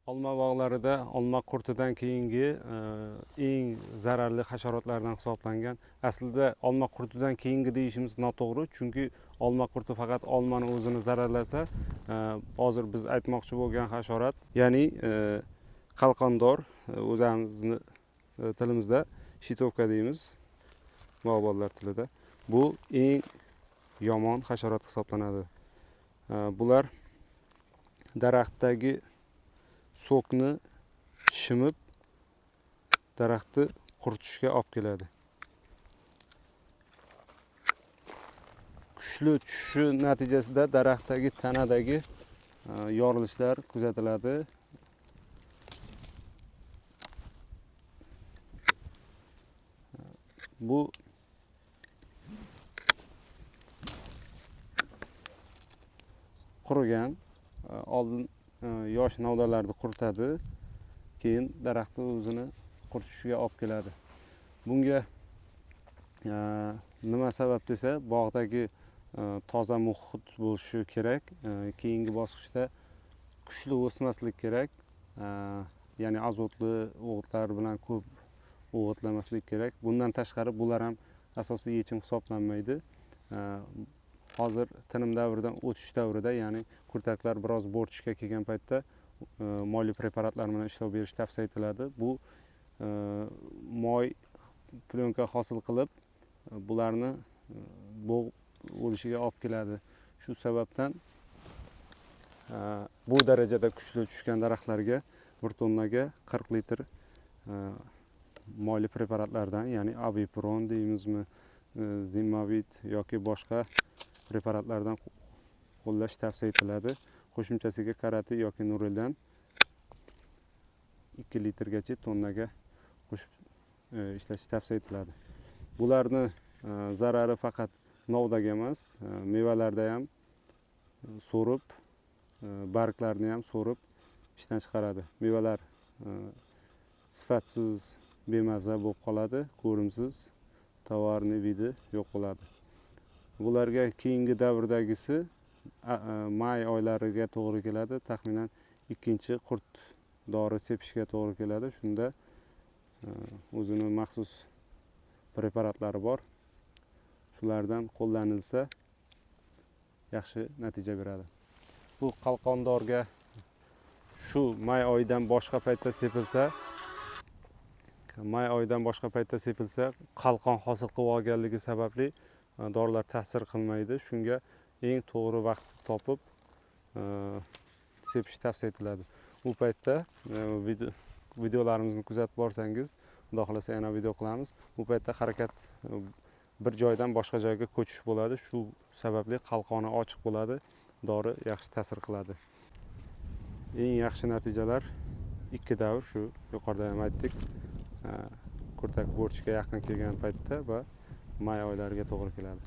Olma bog'larida olma qurtidan keyingi eng zararli hasharotlardan hisoblangan. Aslida olma qurtidan keyingi deyishimiz noto'g'ri, chunki olma qurti faqat olmani o'zini zararlasa, hozir biz aytmoqchi bo'lgan hasharot, ya'ni qalqondor, o'zimizni tilimizda shitovka deymiz, bog'bonlar tilida. Bu eng yomon hasharot hisoblanadi. Bular daraxtdagi sokni shimib daraxtni quritishga olib keladi. Kuchli tushishi natijasida daraxtdagi tanadagi yorilishlar kuzatiladi. Bu qurigan, oldin yosh novdalarni quritadi, keyin daraxtni o'zini quritishiga olib keladi. Bunga nima sabab desa, bog'dagi toza muhit bo'lishi kerak. Keyingi bosqichda kuchli o'smaslik kerak, ya'ni azotli o'g'itlar bilan ko'p o'g'itlamaslik kerak. Bundan tashqari bular ham asosiy yechim hisoblanmaydi. Hozir tinim davridan o'tish davrida, ya'ni kurtaklar biroz bo'rtishga kelgan paytda moyli preparatlar bilan ishlov berish tavsiya etiladi. Bu moy plyonka hosil qilib, bularni bo'g'ib o'lishiga olib keladi. Shu sababdan bu darajada kuchli tushgan daraxtlarga 1 tonnaga 40 litr moyli preparatlardan, ya'ni Avipron deymizmi, Zimmavit yoki boshqa preparatlardan qo'llash tavsiya etiladi. Qo'shimchasiga karate yoki Nureldan 2 litrgacha tonnaga qo'shib ishlash tavsiya etiladi. Bularni zarari faqat novdaga emas, mevalarda ham so'rib, barglarni ham so'rib ishdan chiqaradi. Mevalar sifatsiz, bemaza bo'lib qoladi, ko'rimsiz, tovarni vidi yo'q bo'ladi. Bularga keyingi davrdagisi may oylariga to'g'ri keladi. Taxminan ikkinchi qurt dori sepishga to'g'ri keladi. Shunda o'zini maxsus preparatlari bor. Shulardan qo'llanilsa yaxshi natija beradi. Bu qalqondorga shu may oyidan boshqa paytda sepilsa, may oyidan boshqa paytda sepilsa, qalqon hosil qilib olganligi sababli dorilar ta'sir qilmaydi. Shunga eng to'g'ri vaqt topib sepish tavsiya etiladi. U paytda videolarimizni kuzatib borsangiz, xudo xohlasa yana video qilamiz. U paytda harakat bir joydan boshqa joyga ko'chish bo'ladi. Shu sababli qalqoni ochiq bo'ladi, dori yaxshi ta'sir qiladi. Eng yaxshi natijalar 2 davr, shu yuqorida ham aytdik. Kurtak bo'rtishga yaqin kelgan paytda va may oylariga to'g'ri keladi.